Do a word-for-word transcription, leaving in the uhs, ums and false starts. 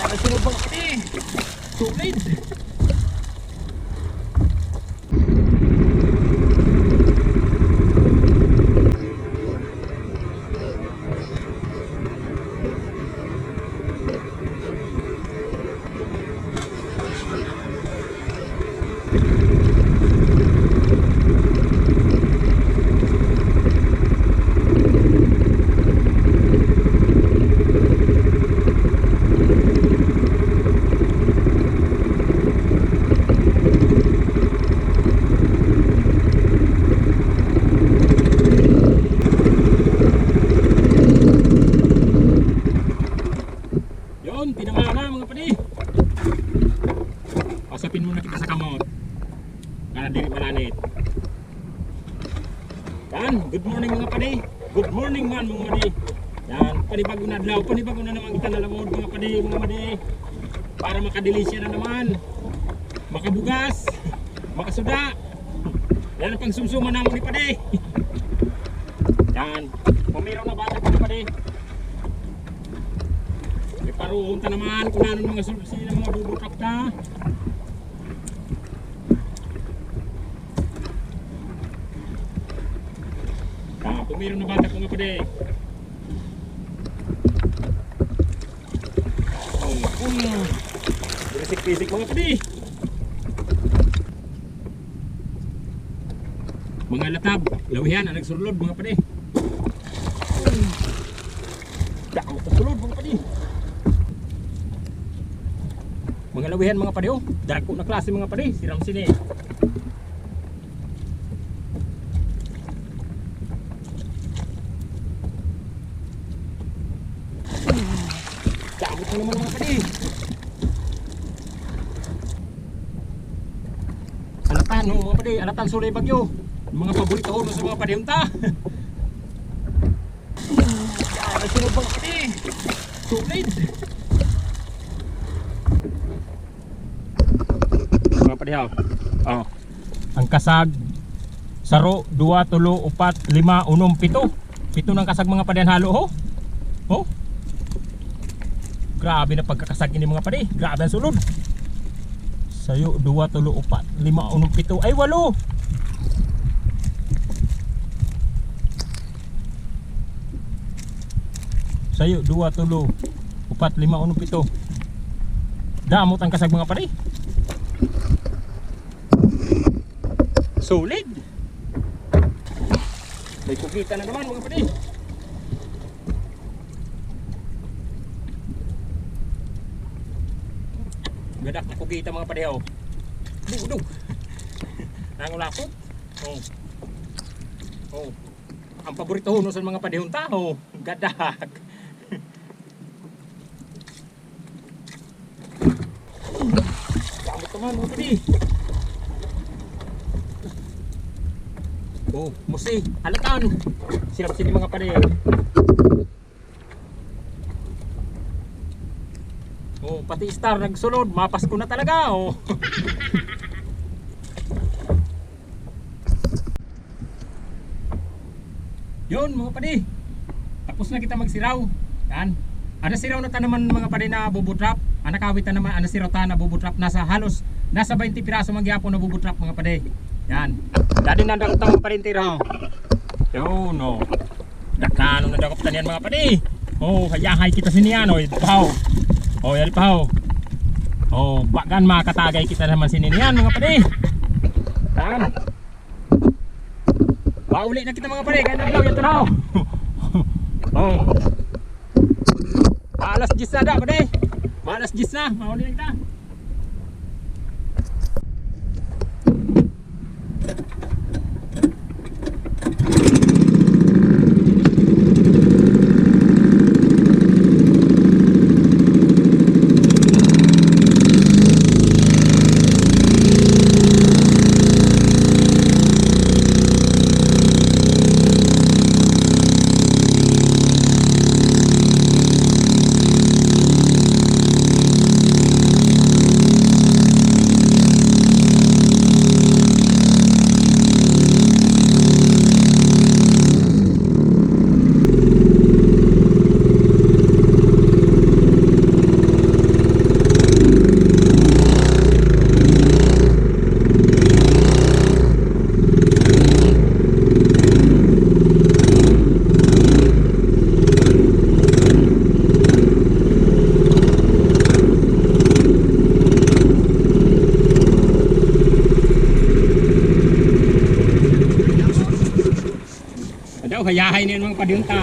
Ay, sino ba, eh? Solid. Yun, tinamaan na, mga padi. Pasapin muna kita sa kamot. Para dili malanit. Yan, good morning, mga padi. Good morning man, mga padi. Yan, panibago na adlaw, panibago na naman kita nalamod, mga padi, mga padi. Para makadilisya na naman. Makabugas, makasuda. Yan ang pangsumsuman naman ni padi. Yan, pumiro na bata, mga padi. Iparuhon ta naman kung ano mga sul-, sino mga bubutrak ta. Ah, pumiro na bata ko, mga padi. Oh, oh. Risik-risik, mga padi. Mga latab, lawihan ang nagsurlod, mga padi. Dako ka sulod, mga padi. Mga lawihan, mga padi, oh. Dako na klase, mga padi. Siram sini. Dako na naman, mga padi. Alatan, oh, mga padi. Alatan, sulay bagyo. Mga paborito ko sa mga padi, unta. Ay, sino ba, padi? Solid. Mga padi, ha? Oh. Ang kasag, saro, duwa, tulo, upat, lima, unom, pito. Pito na ang kasag, mga padi, ang halo, ho? Ho? Grabe na pagkakasag ini, mga padi. Grabe ang sulod. Sayo, duwa, tulo, upat, lima, unom, pito. Ay, walo! Sayo, duwa, tulo, upat, lima, unom, pito. Damo tang kasag, mga padi. Solid. May kugita na naman, mga padi. Gadak na kugita, mga padi, oh. Dudog. Nangulapot. Oh. Oh. Ang paborito ho, no, sa mga padi, unta, oh. Gadak. Gamot naman, mga padi. Oh, musi. Alatan. Sirap sini, mga padi. Oh, pati star nagsulod. Mapasko na talaga, oh. Yun, mga padi. Tapos na kita magsiraw. Yan. Ada siraw na ta naman, mga padi, na bubutrap. Ana kawit ta naman, ana siraw ta na bubutrap. Nasa halos, nasa baynte piraso man gihapon na bubutrap, mga padi. Yan. Dadi na dakop ta, mga padi, tira. Yun, no. Dakano na dakop ta niyan, mga padi. Oh, hayahay kita siniyan, oh, yari pa ho. Oh, yari pa ho. Oh, bagan makatagay kita naman siniyan, mga padi. Yan. Pauli na kita, mga padi, kaya naglaw yung tao. Oh. Alas diyes na da, padi. Alas diyes na, mauli na kita. Ya xay neen mang padin ta.